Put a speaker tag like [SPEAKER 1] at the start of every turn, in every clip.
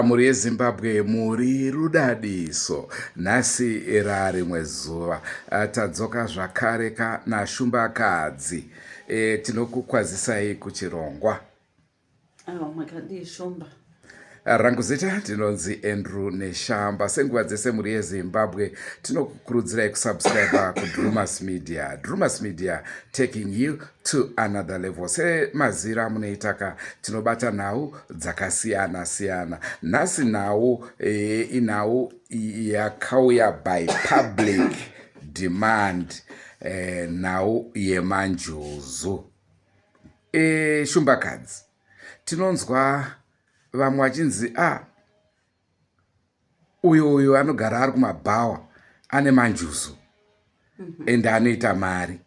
[SPEAKER 1] Mhuri yeZimbabwe muri rudadiso. Nhasi rarimwe zuva tadzoka zvakare ka naShumbakadzi. E, tinokukwazisai kuchirongwa.
[SPEAKER 2] Awa makadii Shumba?
[SPEAKER 1] Rangu zita ndinonzi Andrew Neshamba. Senguva dzese mhuri yeZimbabwe tinokukurudzirai kusubscribe kuDrumas Media. Drumas Media taking you to another level. Semazira amunoita ka tinobata nhau dzakasiyana siyana. Nhasi nhau e, inhau yakauya by public demand e, nhau yemanjuzu. E, Shumbakadzi tinonzwa vamwe vachinzi a ah, uyo uyo anogara ari kumabhawa ane manjuzu ende anoita mari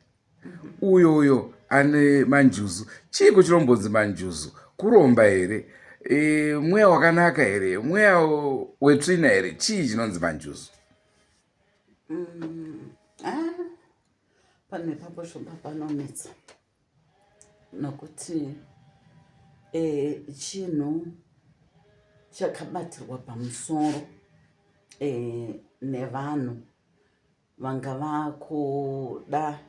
[SPEAKER 1] uyo uyo ane manjuzu. Chiiko chinombonzi manjuzu? Kuromba here? E, mweya wakanaka here? Mweya wetsvina here? Chii chinonzi manjuzu?
[SPEAKER 2] Ah, pane papo Shumba panonetsa nokuti e, chinhu chakabatirwa pamusoro e, nevanhu vanga vakuda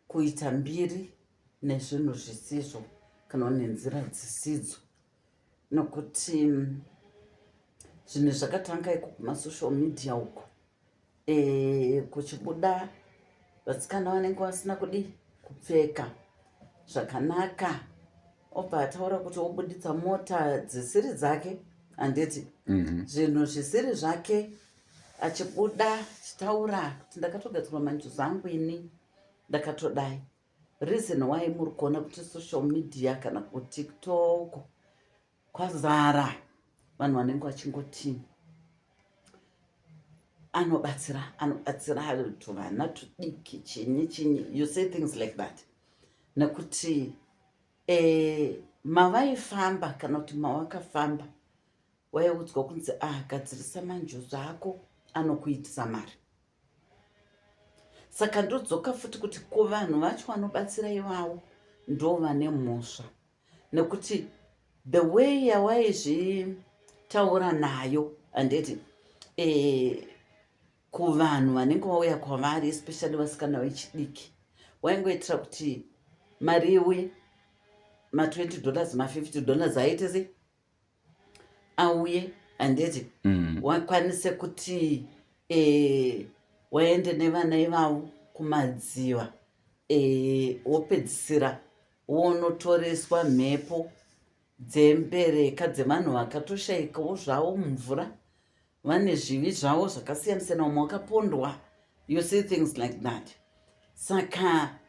[SPEAKER 2] kuita mbiri nezvinhu zvisizvo kana nenzira dzisidzo, nokuti zvinhu zvakatanga iko kumasocial media uko e, kuchibuda vasikana vanenge vasina kudi kupfeka zvakanaka, obva ataura kuti obuditsa mota dzisiri dzake, handiti? Zvinhu zvisiri zvake, achibuda achitaura kuti ndakatogadzirwa manjuzu angu ini, ndakatodai. Reason why muri kuona kuti social media kana kuTikTok kwazara vanhu vanenge vachingoti anobatsira, anobatsira tuvana tudiki, chinyi chinyi, you say things like that, nekuti e, mavaifamba kana kuti mawakafamba waiudzwa kunzi, ah, gadzirisa manjuzu ako, anokuitisa mari. Saka ndodzoka futi kuti kuvanhu vacho vanobatsira ivavo ndo vane mhosva, nekuti the way yawaizvitaura nayo, handiti, e, kuvanhu vanenge vauya kwavari, especially vasikana vechidiki, waingoitira kuti mari iuye, ma20 dollars, ma50 dollars aite sei, auye, handiti? Wakwanise kuti e, waende nevana ivavo kumadziva e, wopedzisira wonotoreswa mhepo dzembereka dzevanhu vakatoshayikawo zvavo mumvura, vane zvivi zvavo zvakasiyana siyana, vamwe vakapondwa, you see things like that. Saka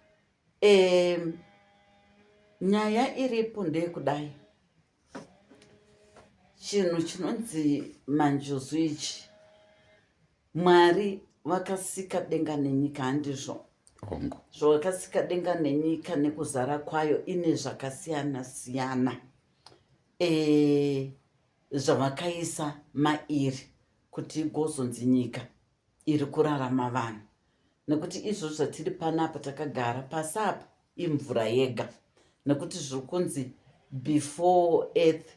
[SPEAKER 2] nyaya iripo ndeyekudai, chinhu chinonzi manjuzu ichi, Mwari vakasika denga nenyika, handizvo?
[SPEAKER 1] Hongu.
[SPEAKER 2] Zvavakasika denga nenyika nekuzara kwayo ine zvakasiyana siyana e, zvavakaisa mairi kuti igozonzi nyika iri kurarama vanhu, nekuti izvozvo zvatiri panapa takagara pasi apa imvura yega, nekuti zviri kunzi before earth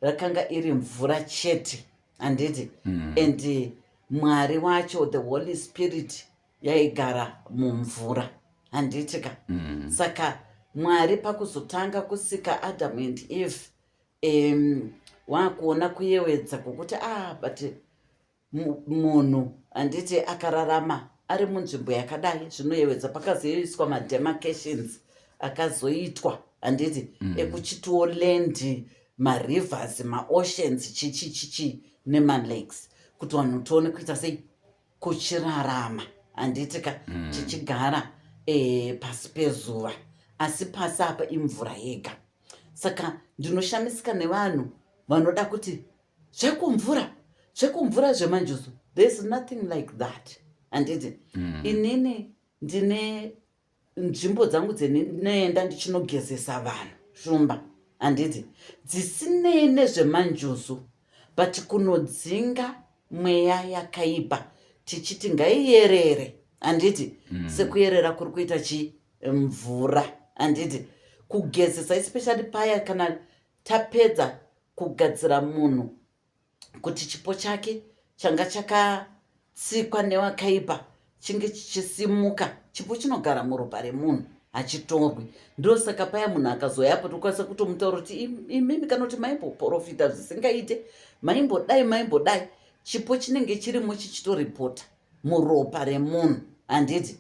[SPEAKER 2] rakanga iri mvura chete, handiti? And Mwari wacho, the Holy Spirit, yaigara mumvura, handiti ka? Saka Mwari pakuzotanga kusika Adam and Eve, wakuona kuyewedza kwokuti, ah, but munhu, handiti, akararama ari munzvimbo yakadai zvinoyewedza. Pakazoiswa mademarcations akazoitwa, handiti, ekuchitiwo land, marivers, maoceans, chichi chichi, nemalakes, kuti vanhu tione kuita sei kuchirarama, handiti ka? Tichigara e, pasi pezuva, asi pasi apa imvura yega. Saka ndinoshamisika nevanhu vanoda kuti zvekumvura, zvekumvura, zvemanjuzu. There is nothing like that, handiti? Inini ndine nzvimbo dzangu dzendinoenda ndichinogezesa vanhu, Shumba, handiti, dzisinei nezvemanjuzu, but kunodzinga mweya yakaipa, tichiti ngaiyerere, handiti? Sekuyerera kuri kuita chi mvura, handiti? Kugezesa, especially paya kana tapedza. kugadzira munhu kuti chipo chake changa chakatsikwa newakaipa chinge chichisimuka. Chipo chinogara muropa remunhu, hachitorwi. Ndosaka paya munhu akazoyapo tokwanisa kutomutaura kuti imimi kana kuti maimboprofita zvisingaite, maimbodai, maimbodai. Chipo chinenge chirimo chichitoripota muropa remunhu, handiti?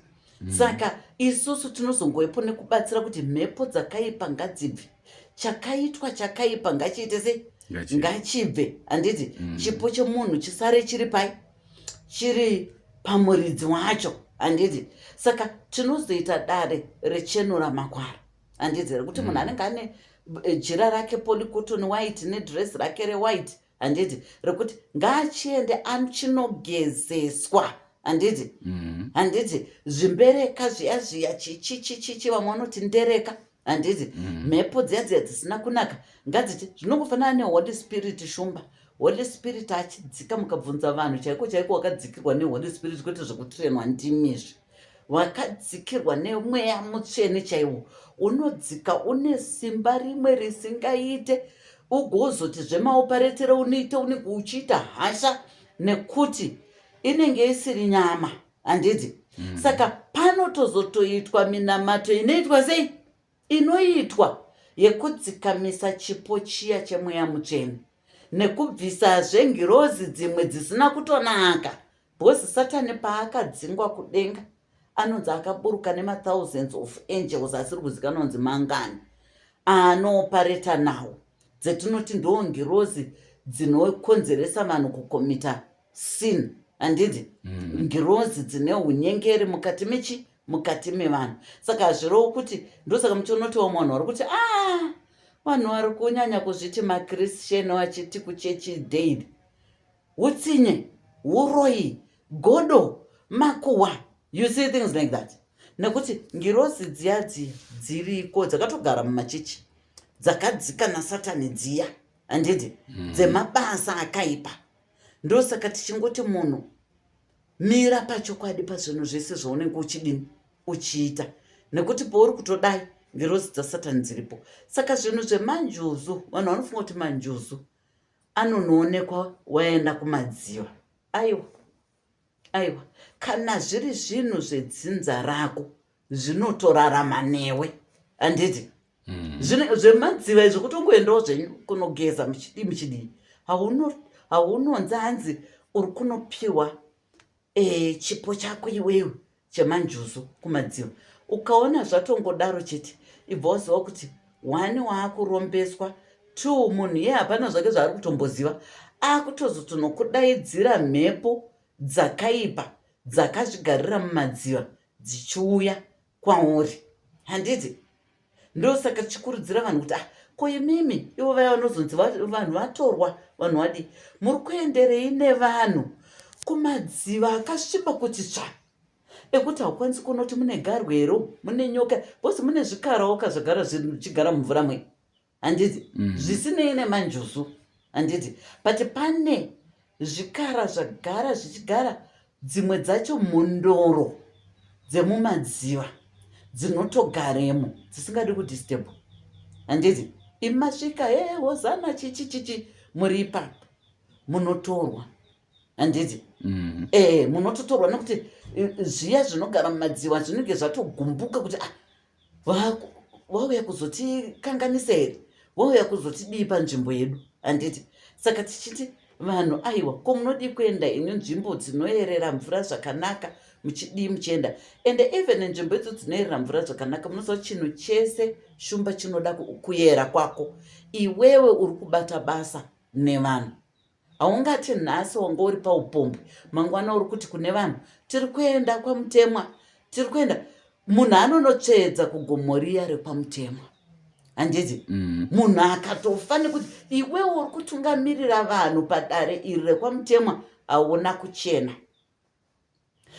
[SPEAKER 2] Saka isusu tinozongovepo nekubatsira kuti mhepo dzakaipa ngadzibve, chakaitwa chakaipa ngachiite sei? Ngachibve, handiti? Chipo chemunhu chisare chiri pai, chiri pamuridzi wacho, handiti? Saka tinozoita dare rechenura makwara, handiti? Rekuti munhu anenge ane jira rake polycotton white nedress rake rewhite, handiti? Rekuti ngaachiende achinogezeswa, handiti? Handiti zvimbereka zviya zviya, chichichichichi, vamwe vanoti ndereka, handiti? Mhepo dziya dziya dzisina kunaka ngadziti. Zvinongofanana neHoly Spirit, Shumba. Holy Spirit achidzika, mukabvunza vanhu chaiko chaiko wakadzikirwa neHoly Spirit, kwete zvekutirenwa ndimizvi, wakadzikirwa nemweya mutsvene chaiwo, unodzika une simba rimwe risingaite. Ugozoti zvemaoparetero unoita, unenge uchiita hasha nekuti inenge isiri nyama, handiti? Saka panotozotoitwa minamato inoitwa sei, inoitwa yekudzikamisa chipo chiya chemweya mutsvene nekubvisazve ngirozi dzimwe dzisina kutonaka, because Satani paakadzingwa kudenga anonzi akaburuka nemathousands of angels asiri kuzikanwa kunzi mangani aanoopareta nawo, dzetinoti ndo ngirozi dzinokonzeresa vanhu kukomita sin, handiti? Ngirozi dzine unyengeri mukati mechi, mukati mevanhu. Saka hazvirevo kuti, ndosaka muchionoti vamwe vanhu vari kuti a ah, vanhu vari kunyanya kuzviti maChristian vachiti kuchechi daily, utsinye, uroyi, godo, makuhwa, you see things like that, nekuti ngirozi dziya dziya dziriko dzakatogara mumachechi dzakadzika naSatani dziya, handiti? Dzemabasa akaipa. Ndosaka tichingoti munhu mira pachokwadi pazvinhu zvese zvaunenge uchidini, uchiita, nekuti pauri kutodai ngirozi dzaSatani dziripo. Saka zvinhu zvemanjuzu, vanhu vanofunga kuti manjuzu anonoonekwa waenda kumadziva. Aiwa, aiwa, kana zviri zvinhu zvedzinza rako zvinotorarama newe, handiti? Zvemadziva izvo kutongoendawo zvenyu kunogeza muchidii muchidii, haunonzi hanzi uri kunopiwa chipo chako iwewe chemanjuzu kumadziva. Ukaona zvatongodaro chete, ibva waziva kuti one, waakurombeswa; two, munhu iye hapana zvake zvaari kutomboziva, akutozotonokudaidzira mhepo dzakaipa dzakazvigarira mumadziva dzichiuya kwauri, handiti? Ndosaka tichikurudzira vanhu kuti ah, ko imimi ivo vaya vanozonzi vanhu vatorwa, vanhu vadii, muri kuenderei nevanhu kumadziva akasviba kuti tsva, ekuti haukwanisi kuona kuti mune garwe here, mune nyoka, because mune zvikarawo kazvagara zvichigara mumvura mwe, handiti? Zvisinei nemanjuzu, handiti? But pane zvikara zvagara zvichigara, dzimwe dzacho mhondoro dzemumadziva dzinotogaremo dzisingadi kudisturb, handiti? Imasvika he hozana chichi chichi, muri ipapo munotorwa, handiti? Munototorwa nekuti zviya zvinogara mumadziva zvinenge zvatogumbuka kuti ah, vauya kuzotikanganisa here, vauya kuzotidii panzvimbo yedu, handiti? Saka tichiti vanhu aiwa, ko munodii kuenda ini nzvimbo dzinoyerera mvura zvakanaka, muchidii muchienda? Ende even nzvimbo idzo dzinoyerera mvura zvakanaka, munoziva chinhu chese, Shumba, chinoda kuyera kwako iwewe uri kubata basa nevanhu. Haungati nhasi wanga uri paupombwe, mangwana uri kuti kune vanhu tiri kuenda kwaMutemwa, tiri kuenda. Munhu anonotsvedza kugomoriya rekwaMutemwa, handiti? Munhu akatofa nekuti iwewe uri kutungamirira vanhu padare iri rekwaMutemwa hauna kuchena.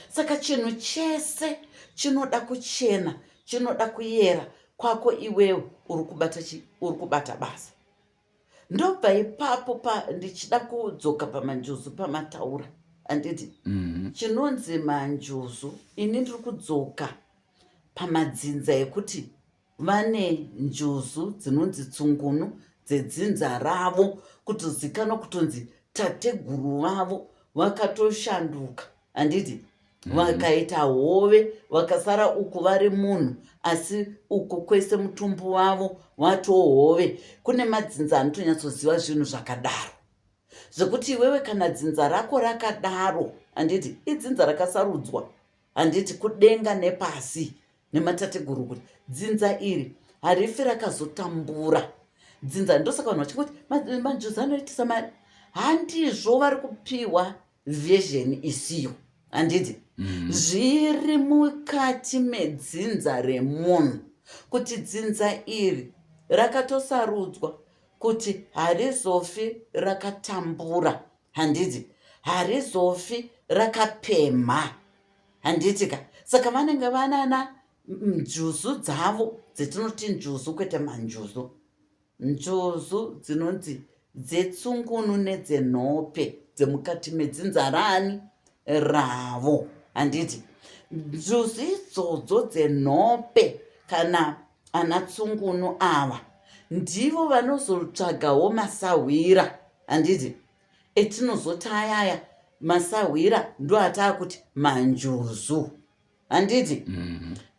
[SPEAKER 2] Saka chinhu chese chinoda kuchena, chinoda kuyera kwako iwewe uri kubata chi, uri kubata basa. Ndobva ipapo pa ndichida kudzoka pamanjuzu pamataura, handiti? Chinonzi manjuzu, ini ndiri kudzoka pamadzinza ekuti vane njuzu dzinonzi tsungunu. dzedzinza ravo kutozikanwa kutonzi tateguru vavo vakatoshanduka handiti vakaita hove vakasara uku vari munhu asi uku kwese mutumbu wavo watohove. Kune madzinza anotonyatsoziva zvinhu zvakadaro zvekuti iwewe kana dzinza rako rakadaro handiti idzinza rakasarudzwa handiti kudenga nepasi nematateguru kuti dzinza iri harifi rakazotambura dzinza. Ndosaka vanhu vachingoti manjuzu anoitisa mari. Handizvo, vari kupiwa version isiyo handiti. Zviri mukati medzinza remunhu kuti dzinza iri rakatosarudzwa kuti harizofi rakatambura handiti, harizofi rakapemha handiti ka. Saka vanenge vanana njuzu dzavo dzetinoti njuzu, kwete manjuzu, njuzu dzinonzi dzetsungunu nedzenhope dzemukati medzinza rani ravo handiti. Njuzu idzodzo dzenhope kana ana tsungunu ava ndivo vanozotsvagawo masahwira handiti, etinozoti ayaya masahwira ndo ataa kuti manjuzu handiti.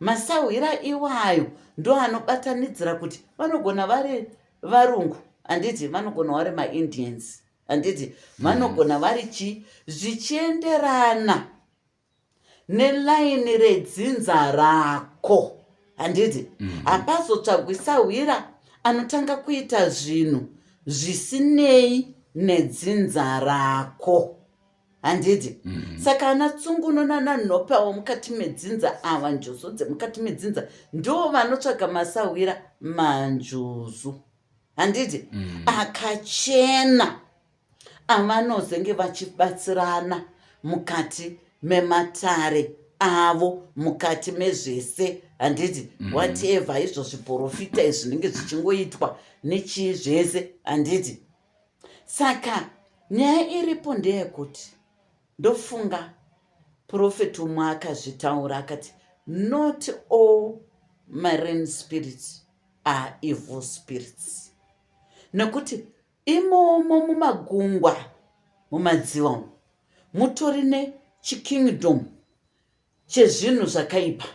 [SPEAKER 2] Masahwira iwayo ndo anobatanidzira kuti vanogona vari varungu handiti, vanogona vari maIndians handiti, vanogona vari chii, zvichienderana nelaini redzinza rako handiti. Hapazotsvagwi sahwira anotanga kuita zvinhu zvisinei nedzinza rako handiti. Saka ana tsunguno nana nhope avo mukati medzinza ava, njuzu dzemukati medzinza ndo vanotsvaga masahwira manjuzu handiti, akachena avanozenge vachibatsirana mukati mematare avo, mukati mezvese handiti, whatever izvo zviprofita izvi zvinenge zvichingoitwa nechii zvese handiti. Saka nyaya iripo ndeyekuti ndofunga prophet umwe akazvitaura akati, "Not all marine spirits are evil spirits," nekuti imomo mumagungwa, mumadziva umu mutori nechikingdom chezvinhu zvakaipa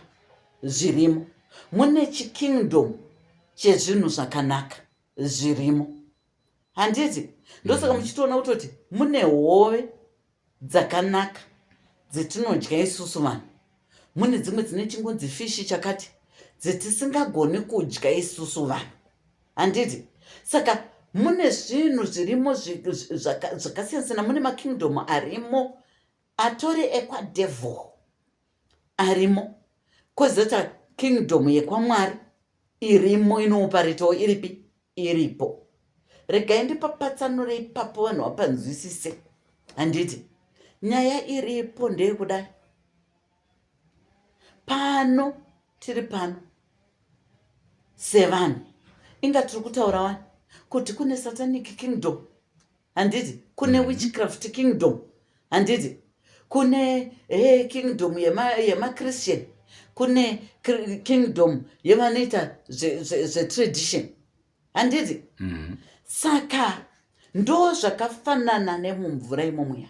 [SPEAKER 2] zvirimo, mune chikingdom chezvinhu zvakanaka zvirimo handiti. Ndosaka muchitoona kutoti mune hove dzakanaka dzetinodya isusu vanhu, mune dzimwe dzine chingonzi fish chakati dzetisingagoni kudya isusu vanhu handiti. Saka mune zvinhu zvirimo zvakasiyana-siyana, mune makingdom arimo atori ekwadevil arimo, kwozoita kingdom yekwamwari irimo inooparetawo iripi iripo. Regai ndipapatsanure ipapo vanhu vapanzwisise handiti. Nyaya iripo ndeyekudai, pano tiri pano sevanhu inga tiri kutaura wani kuti kune satanic kingdom handiti, kune witchcraft kingdom handiti, kune hey, kingdom yemaChristian, kune kingdom yevanoita zvetradition handiti. Saka ndo zvakafanana nemumvura imomuya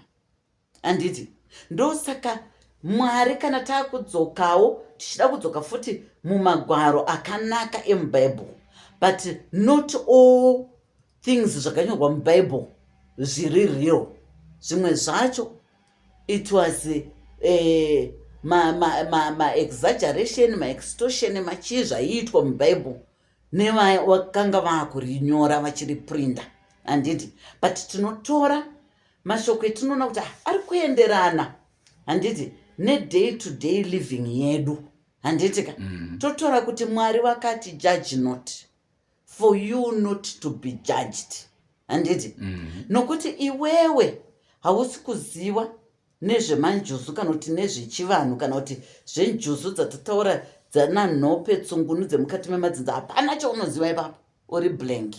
[SPEAKER 2] handiti. Ndosaka Mwari kana taakudzokawo tichida kudzoka futi mumagwaro akanaka emubhaibheri, but not all things zvakanyorwa mubhaibheri zviri real. Zvimwe zvacho it was maexaggeration, ma maextortion, machii zvaiitwa mubhaibheri nevakanga vaakurinyora vachiriprinda handiti. But tinotora mashoko etinoona kuti ari kuenderana handiti neday to day living yedu handiti ka. Totora kuti Mwari vakati, "Judge not, for you not to be judged," handiti. Nokuti iwewe hausi kuziva nezvemanjuzu kana kuti nezvechivanhu kana kuti zvenjuzu dzatataura dzananhope tsungunu dzemukati memadzinza, hapana chaunoziva ipapo, uri blank.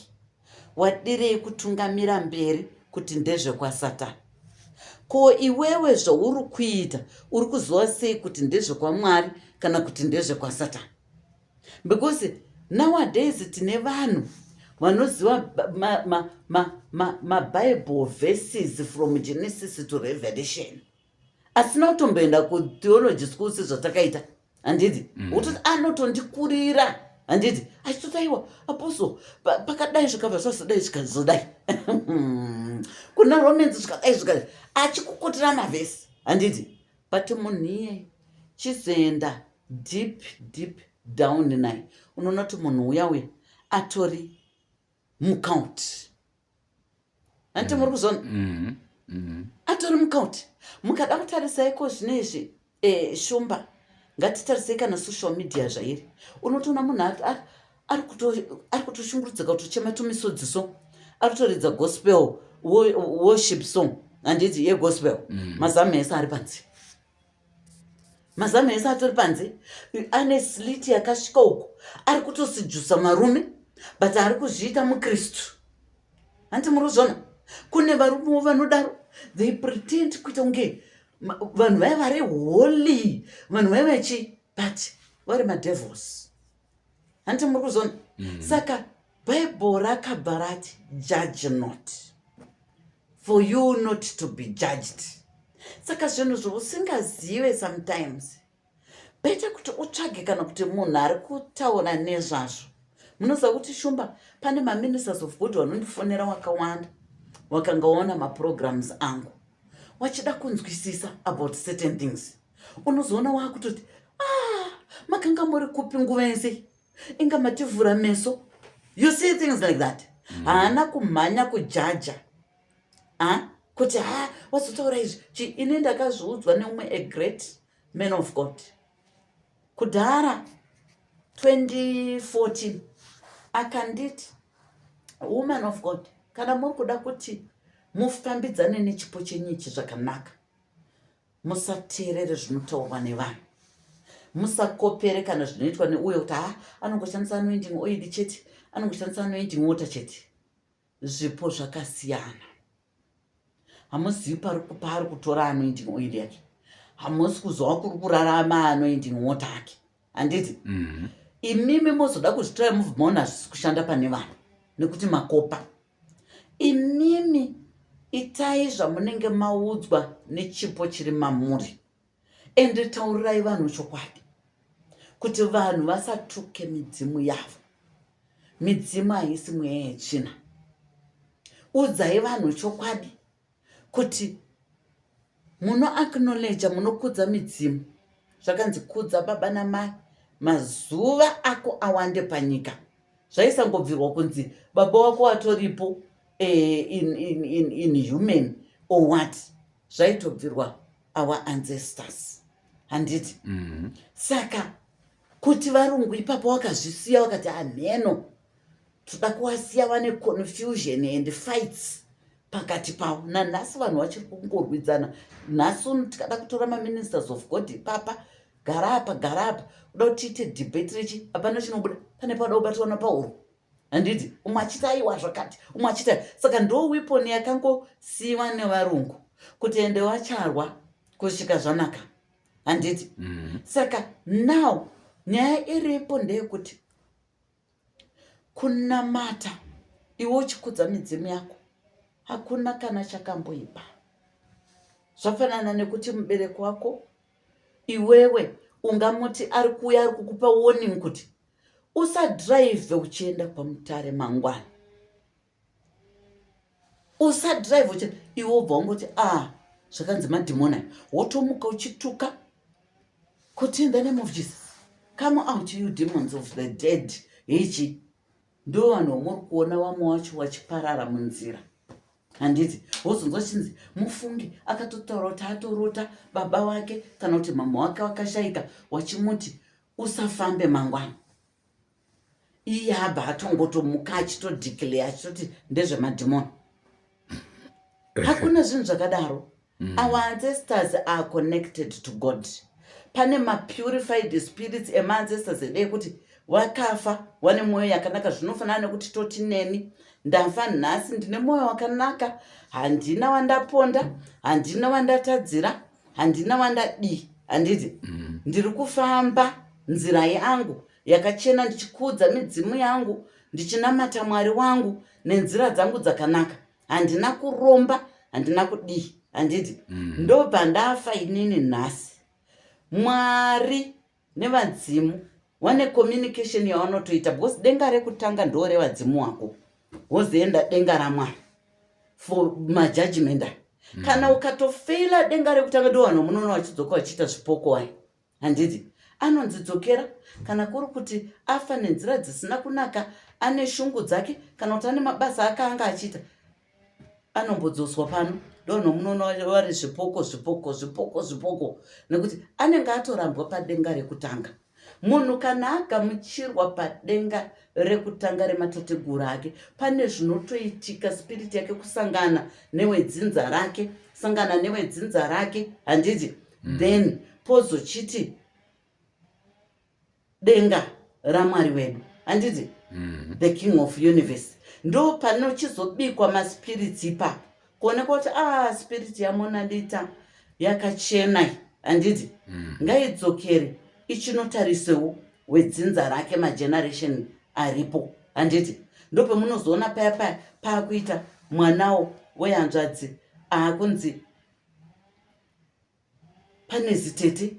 [SPEAKER 2] Wadirei kutungamira mberi kuti ndezvekwasatani? Ko iwewe zvauri kuita uri kuziva sei kuti ndezvekwamwari kana kuti ndezvekwasatani? Because nowadays tine vanhu Vanoziva maBible verses from Genesis to Revelation, asina kutomboenda kutheology school sezvatakaita, handiti? Wototi anotondikurira, handiti? Achitoti, "Aiwa apostle, pakadai zvikabva zvazodai, zvikazodai, kuna Romans zvikadai zvikadai," achikukotera mavhesi, handiti? But munhu iyeye, chizoenda deep deep down naye, unoona kuti munhu uya uya atori mucult, handiti? Muri kuzona? Atori mucult. Mukada kutarisa iko zvino izvi, Shumba, ngatitarisei kana social media zvairi. Unotoona munhu ari kutoshungurudzika, kutochema tumisodziso, ari kutoridza gospel worship song, handiti, yegospel. Mazamu ese ari panze, mazamu ese atori panze, ane slit yakasvika uko, ari kutosijusa marume, but ari kuzviita mukristu, handiti? Muri kuzviona? Kune varumewo vanodaro. They pretend kuita kunge vanhu vaya vari holy, vanhu vaya vachi, but vari madevils, handiti? Muri kuzviona? Saka Bhaibheri rakabva rati, "Judge not, for you not to be judged." Saka zvinhu zvausingazive, sometimes better kuti utsvage kana kuti munhu ari kutaura nezvazvo. Munoziva kuti, Shumba, pane maministers of God vanondifonera wakawanda, wakanga waona maprograms angu, wachida kunzwisisa about certain things. Unozoona waakutoti, "Ah, makanga muri kupi nguva yese? Inga mativhura meso." You see things like that. Haana kumhanya kujaja a kuti ha, wazotaura izvi chi. Ini ndakazviudzwa neumwe, a great man of God, kudhara 2014. Akanditi, "Woman of God, kana muri kuda kuti mufambidzane nechipo chenyu ichi zvakanaka, musateerere zvinotaurwa nevanhu, musakopere kana zvinoitwa neuyo kuti ha, anongoshandisa anointing oil chete, anongoshandisa anointing water chete. Zvipo zvakasiyana. Hamuzivi paari kutora anointing oil yake, hamusi kuzova kuri kurarama anointing water ake, handiti? Imimi mozoda kuzvitora, mubva maona hazvisi kushanda pane vanhu nekuti makopa. Imimi itai zvamunenge maudzwa nechipo chiri mamuri, ende taurirai vanhu chokwadi kuti vanhu vasatuke midzimu yavo. Midzimu haisi mweya yetsvina. Udzai vanhu chokwadi kuti munoacknowledja, munokudza midzimu. Zvakanzi, 'Kudza baba namai, mazuva ako awande panyika.' Zvaisangobvirwa kunzi baba wako watoripo in human or what. Zvaitobvirwa our ancestors, handiti? Saka kuti varungu ipapo wakazvisiya, wakati hamheno, toda kuvasiya vane confusion and fights pakati pavo. Nanhasi vanhu vachiri kungorwidzana. Nhasi uno tikada kutora maministers of God ipapa, gara apa, gara apa, kuda kuti tiite debate rechi, hapana chinobuda. Pane pada kubatwa napauro, handiti? Umwe achiti aiwa zvakati, umwe achiti. Saka ndo weapon yakangosiyiwa nevarungu kuti ende vacharwa kusvika zvanaka, handiti? Saka now nyaya iripo ndeyekuti kunamata iwe uchikudza midzimu yako hakuna kana chakamboipa. Zvafanana nekuti mubereki wako iwewe ungamuti ari kuuya, ari kukupa warning kuti usadhiraivhe uchienda kwaMutare mangwana, usadhiraivhe uchienda. Iwe wobva wangoti, "A, zvakanzi madhimoni." Wotomuka uchituka kuti, "In the name of Jesus, come out, you demons of the dead." Ichi ndo vanhu vamuri kuona, vamwe vacho vachiparara munzira, handiti? Wozonzwa chinzi, mufunge akatotaura kuti atorota baba wake kana kuti mama wake wakashayika wachimuti usafambe mangwana. Iye abva atongotomuka achitodeclare, achitoti ndezvemadhimoni. Hakuna zvinhu zvakadaro. Our ancestors are connected to God. Pane mapurified spirits emaancestors edu ekuti wakafa wane mwoyo yakanaka. Zvinofanana nekuti toti neni ndafa nhasi, ndine mwoyo wakanaka, handina wandaponda, handina wandatadzira, handina wandadii, handiti? Ndiri kufamba nzira yangu yakachena, ndichikudza midzimu yangu. Ndichinamata Mwari wangu nenzira dzangu dzakanaka, handina kuromba, handina kudii, handiti? Ndobva ndafa inini nhasi. Mwari nevadzimu wane communication yawanotoita, because denga rekutanga ndo revadzimu wako, wozoenda denga raMwari for majudgment aya. Kana ukatofeila denga rekutanga, ndo vanhu vamunoona vachidzoka vachiita zvipoko wai, handiti? Anonzi dzokera. Kana kuri kuti afa nenzira dzisina kunaka, ane shungu dzake, kana kuti ane mabasa akaanga achiita, anombodzoswa pano. Ndo munoona vari zvipoko, zvipoko, zvipoko, zvipoko, nekuti anenge atorambwa padenga rekutanga. Munhu kana agamuchirwa padenga rekutanga rematateguru ake, pane zvinotoitika, spirit yake kusangana newedzinza rake, sangana newedzinza rake, handiti? Then pozochiti denga raMwari wedu, handiti? The King of Universe, ndo panochizobikwa maspirits ipapo, kuonekwa kuti a ah, spirit yaMonalita yakachena, handiti? Ngaidzokere ichinotarisewo wedzinza rake, mageneration aripo, handiti? Ndopemunozoona paya paya paakuita mwanawo wehanzvadzi aakunzi pane zitete,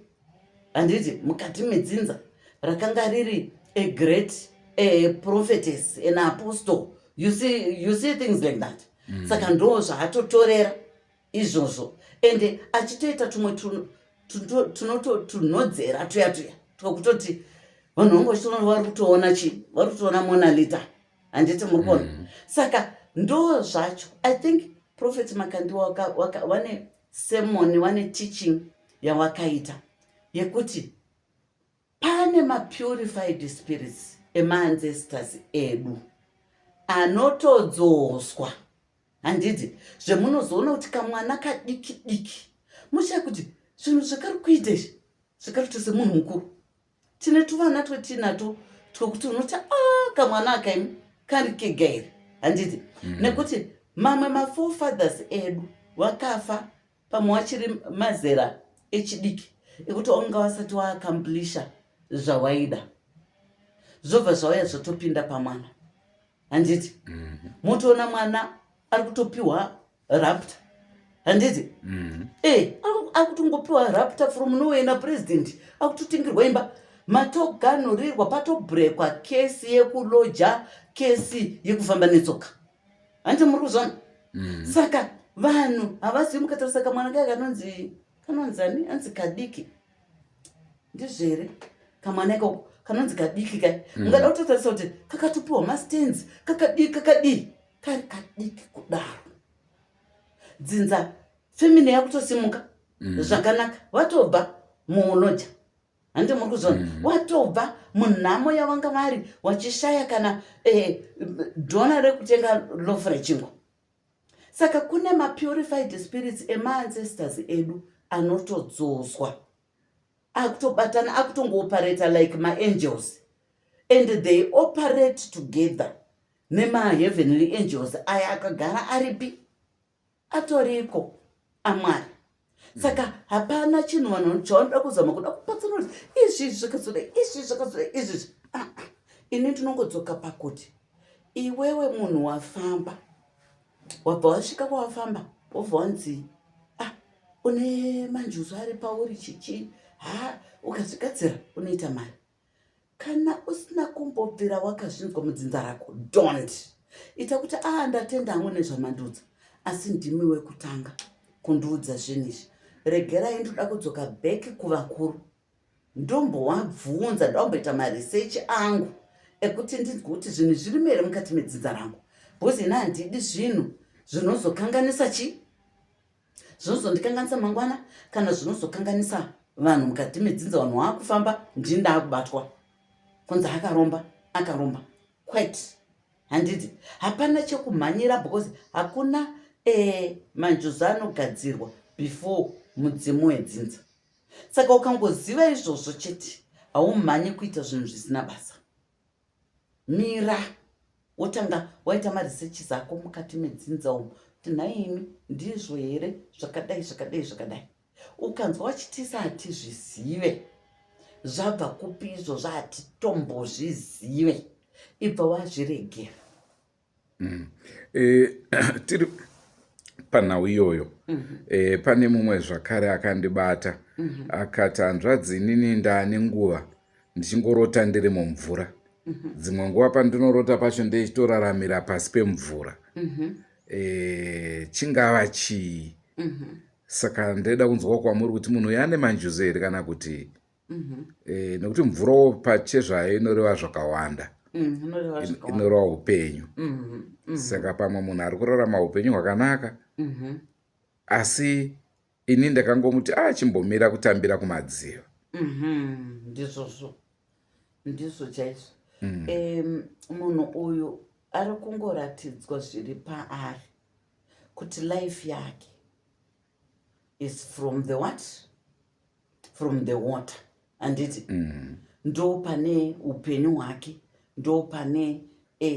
[SPEAKER 2] handiti, mukati medzinza rakanga riri a great a prophetess, an apostle. You see things like that. Saka ndo zvaatotorera izvozvo, ende achitoita tumwe tunodzera tuya tuya twekutoti vanhu vange vachitoona, vari kutoona chi, vari kutoona Monalita, handiti? Muri kuona? Saka ndo zvacho. I think Prophet Makandiwa vane sermon, vane teaching yawakaita yekuti pane mapurified spirits emaancestors edu anotodzoswa, handiti? Zvemunozoona kuti kamwana kadiki diki, muchaya kuti zvinhu zvakari kuita izvi zvakari kuita semunhu mukuru. Tine tuvana twetinato twekuti unoti a ah, kamwana akaimi kari kega here, handiti? Nekuti mamwe maforefathers edu vakafa pamwe wachiri mazera echidiki ekuti wanga wasati waacomplisha zvawaida, zvobva zvauya zvotopinda pamwana, handiti? Motoona mwana ari kutopiwa Raptor, handiti? E akutongopiwa Raptor from nowhere napresident, akutotengerwa imba, matoganhurirwa, patobrekwa kesi yekuloja, kesi yekufamba netsoka, handiti? Muri kuzvona? Saka vanhu havazivi. Mukatarisa kamwana kaya kanonzi, kanonzani, anzi Kadiki, ndizvo here? Kamwana ikoko kanonzi Kadiki kai, mungada kutotarisa kuti kakatopiwa mastands, kakadii, kakadii, kari kadiki kudaro. Dzinza, family yakutosimuka zvakanaka, vatobva muuloja, handi? Muri kuzona? Watobva munhamo yavanga vari wachishaya kana dhona rekutenga loaf rechingwa. Saka kune mapurified spirits emaancestors edu anotodzoswa, akutobatana, akutongooperata like maangels, and they operate together nemaheavenly angels aya akagara aripi, atoriko aMwari. Saka hapana chinhu vanhu chavanoda kuzama kuda kupatsanura kuti izvi zvakazodai, izvi zvakazodai, izvi. Ah, ah. Ini ndinongodzoka pakuti iwewe munhu wafamba, wabva wasvika kwawafamba, wobva wanzi, ah, une manjuzu ari pauri, chichi, ha, ukazvigadzira unoita mari. Kana usina kumbobvira wakazvinzwa mudzinza rako, don't ita kuti, a, ndatenda hangu nezvamandudza, asi ndimi wekutanga kundiudza zvinhu izvi. Regerai, ndoda kudzoka back kuvakuru, ndombowabvunza, ndomboita maresearch angu ekuti ndinzwe kuti zvinhu zvirimo here mukati medzinza rangu, because ini handidi zvinhu zvinozokanganisa chi, zvinozondikanganisa mangwana, kana zvinozokanganisa vanhu mukati medzinza. Vanhu vaakufamba, ndini ndaakubatwa kunzi akaromba, akaromba. Kwete, handiti? Hapana chekumhanyira, because hakuna manjuzu anogadzirwa before mudzimu wedzinza. Saka ukangoziva izvozvo chete, haumhanyi kuita zvinhu zvisina basa. Mira, wotanga waita maresearches ako mukati medzinza umu, kuti nhaimi, ndizvo here zvakadai, zvakadai, zvakadai? Ukanzwa wachitisa, hatizvizive zvabva kupi izvozvo, hatitombozvizive. Ibva wazviregera.
[SPEAKER 1] Tiri panhau iyoyo, pane mumwe zvakare akandibata, akati, "Hanzvadzi, inini ndaane nguva ndichingorota ndiri mumvura. Dzimwe nguva pandinorota pacho ndeichitoraramira pasi pemvura. Chingava chii?" Saka ndinoda kunzwa kwamuri kuti munhu uyu ane manjuzu here kana kuti, nekuti mvurawo pachezvayo inoreva zvakawanda.
[SPEAKER 2] Inoreva zvakawanda.
[SPEAKER 1] Inoreva upenyu. Saka pamwe munhu ari kurarama upenyu hwakanaka, asi ini ndakangomuti achimbomira kutambira kumadziva.
[SPEAKER 2] Ndizvozvo, ndizvo chaizvo. Munhu uyu ari kungoratidzwa zviri paari kuti life yake is from the what? From the water, handiti? Ndo pane upenyu hwake, ndo pane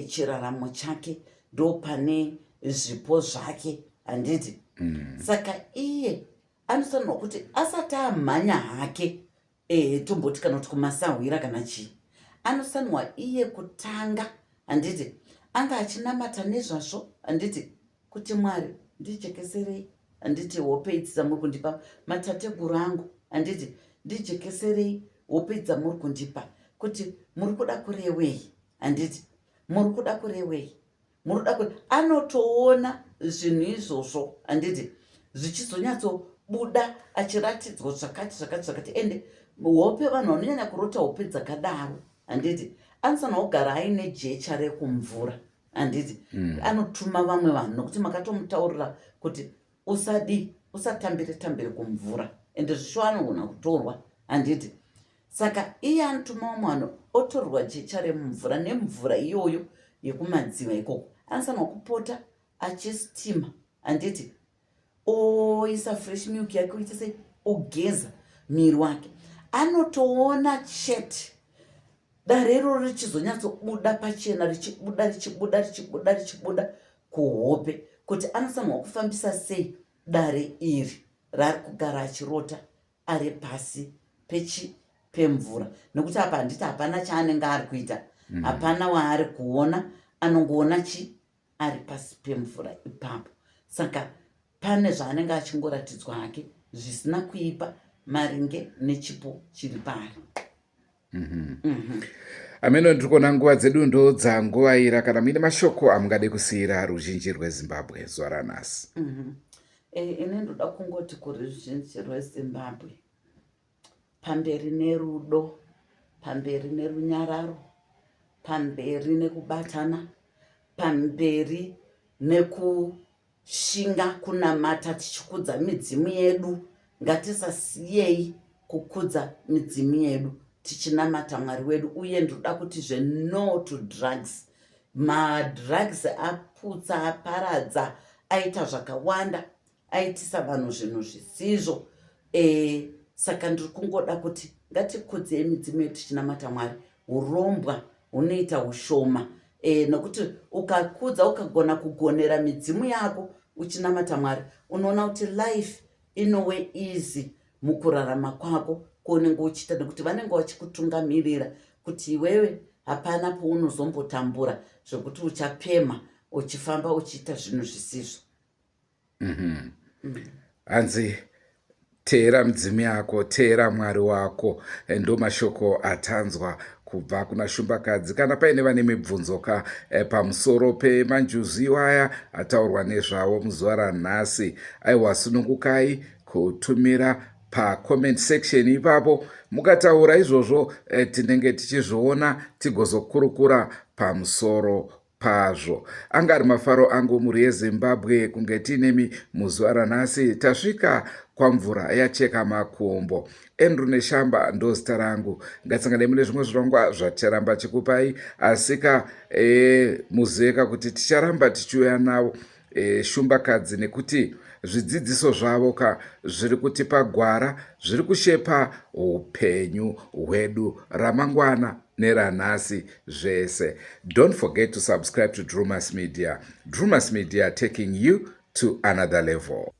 [SPEAKER 2] chiraramo chake, ndo pane zvipo zvake, handiti? Saka iye anofanirwa kuti asati amhanya hake, tomboti kana kuti kumasahwira kana chii, anofanirwa iye kutanga, handiti, anga achinamata nezvazvo, handiti, kuti, "Mwari, ndijekeserei, handiti, hope idzi dzamuri kundipa, matateguru angu, handiti, ndijekeserei hope idzi dzamuri kundipa, kuti muri kuda kurewei, handiti, muri kuda kurewei, muri kuda kure." Anotoona zvinhu izvozvo, handiti, zvichizonyatsobuda achiratidzwa zvakati zvakati zvakati. Ende hope, vanhu vanonyanya kurota hope dzakadaro, handiti, anofanira kugara aine jecha rekumvura, handiti? Anotuma vamwe vanhu, nokuti makatomutaurira kuti usadi usatambire tambire kumvura, ende zvisho anogona kutorwa, handiti? Saka iye anotuma vamwe vanhu, otorwa jecha remumvura. Nemvura iyoyo yekumadziva ikoko anofanirwa kupota achistima, handiti, oisa fresh milk yake, oita sei, ogeza muviri wake. Anotoona chete dare iroro richizonyatsobuda pachena, richibuda, richibuda, richibuda, richibuda kuhope, kuti anofanirwa kufambisa sei dare iri raari kugara achirota ari pasi pechi pemvura. Nekuti apa, handiti, hapana chaanenge ari kuita, hapana waari kuona, anongoona chi ari pasi pemvura ipapo. Saka pane zvaanenge achingoratidzwa hake zvisina kuipa maringe nechipo chiri paari.
[SPEAKER 1] Ameno, ndiri kuona nguva dzedu ndo dzanguvaira. Kana muine mashoko amungade kusiyira ruzhinji rweZimbabwe zuva ranhasi?
[SPEAKER 2] Ini ndoda kungoti kuruzhinji rweZimbabwe, pamberi nerudo, pamberi nerunyararo, pamberi nekubatana, pamberi nekushinga kunamata tichikudza midzimu yedu. Ngatisasiyei kukudza midzimu yedu tichinamata Mwari wedu. Uye ndoda kuti zve, no to drugs. Madrugs aputsa, aparadza, aita zvakawanda, aitisa vanhu zvinhu zvisizvo. Saka ndiri kungoda kuti ngatikudzei midzimu yedu tichinamata Mwari. Urombwa hunoita ushoma, nokuti ukakudza, ukagona kugonera midzimu yako uchinamata Mwari, unoona kuti life inove easy mukurarama kwako kwaunenge uchiita, nekuti vanenge vachikutungamirira kuti iwewe hapana paunozombotambura zvekuti uchapemha uchifamba uchiita zvinhu zvisizvo.
[SPEAKER 1] Hanzi teera mudzimu yako, teera Mwari wako. Ndo mashoko atanzwa kubva kuna Shumbakadzi. Kana paine vane mibvunzo ka pamusoro pemanjuzu iwaya ataurwa nezvavo muzuva ranhasi, aiwa, sunungukai kutumira pacomment section ipapo. Mukataura izvozvo, tinenge tichizviona, tigozokurukura pamusoro pazvo. Anga ari mafaro angu, mhuri yeZimbabwe, kunge tiinemi muzuva ranhasi. Tasvika kwamvura yacheka makumbo. Andrew Neshamba ndo zita rangu. Ngatisangane mune zvimwe zvirongwa zvaticharamba chikupai. Asika muziveka kuti ticharamba tichiuya navo Shumbakadzi, nekuti zvidzidziso zvavo ka zviri kutipa gwara, zviri kushepa upenyu hwedu, ramangwana neranhasi zvese. Don't forget to subscribe to Drumas Media. Drumas Media, taking you to another level.